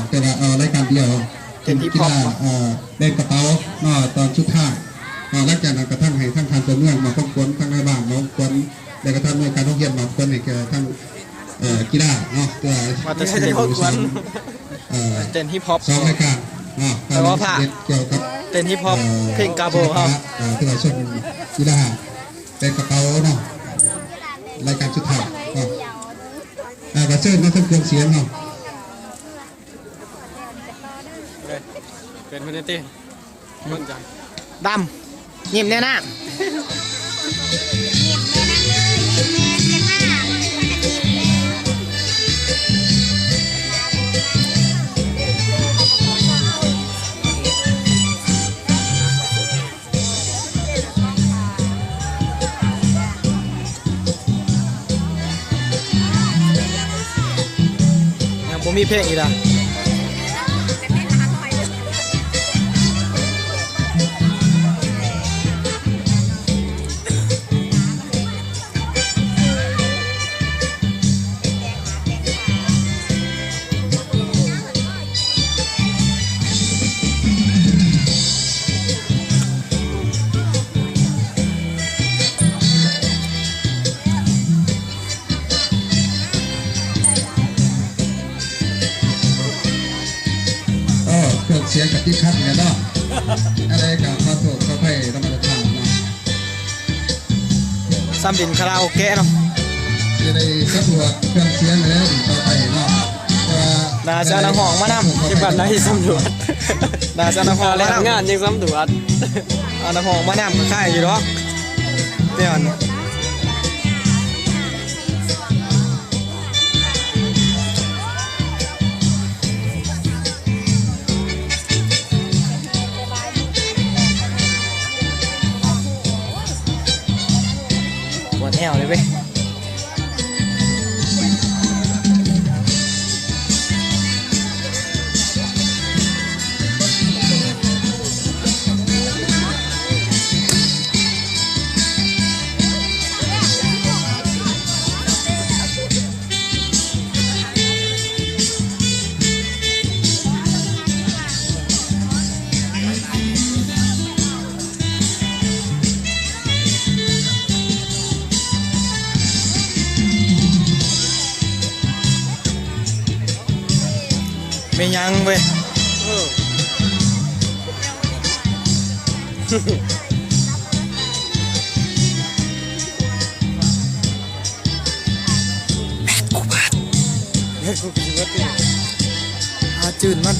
ແຕ່ວ່າ ເອີ ລາຍການດຽວ ເຕັ້ນທີ່ ກິລາ ເອີ ແບກກະເປົາເນາະ ຕອນສຸດທ້າຍເນາະ. ຫຼັງຈາກນັ້ນກະທັງໃຫ້ທາງທ່ານເຈົ້າເມືອງມອບຂອງຂວັນ ທາງນາຍບ້ານມອບຂອງຂວັນ ແລະກະທາງໜ່ວຍການໂຮງຮຽນມອບຂອງຂວັນໃຫ້ແກ່ທາງ ເອີ ກິລາເນາະ ເພື່ອ ວ່າແຕ່ຊິເຕັ້ນຂອງຂວັນ ເອີ ເຕັ້ນຮິບຮອບ ສອງລາຍການເນາະ. ແຕ່ວ່າພາ ກ່ຽວກັບ ເຕັ້ນຮິບຮອບ ເອີ ເພງກາໂບເຮົາ ເອີ ຖືວ່າຊົມກິລາແບກກະເປົາເນາະ ລາຍການສຸດທ້າຍເນາະ. ເອີ ກະເຊີນມາຊົມເຄື່ອງສຽງເນາະ. ເປັນເພິ່ນຕິ ຄົນຈັງ ດຳ ຍິ້ມແດ່ນາງ. ຍັງບໍ່ມີເພງອີກລະ. ເອີ ເຄື່ອງສຽງກະຕິດຂັດແຫຼະເນາະ ອັນໃດກະຂໍໂທດຂໍອະໄພນຳທ່ານເນາະ. ສ່ຳຫຼິ້ນຄາຣາໂອເກະເນາະ ຈະໄດ້ສຳຫຼວດເຄື່ອງສຽງແລ້ວຕໍ່ໄປເນາະ. ແຕ່ວ່າ ໜ້າຈະເອົານັກຮ້ອງມານຳ ເຮັດແບບໃດສຳຫຼວດ ໜ້າຈະເອົານັກຮ້ອງມານຳ ງານຍັງສຳຫຼວດ ເອົານັກຮ້ອງມານຳກະຄ້າຍຢູ່ດອກ ແຕ່ວ່າ ປວດແອວເລີຍເວີຍ. ແມ່ນຫຍັງເວີຍ ເອີ ແບດກູບາດ ແບດກູບາດ ຫາຈືນມັນ.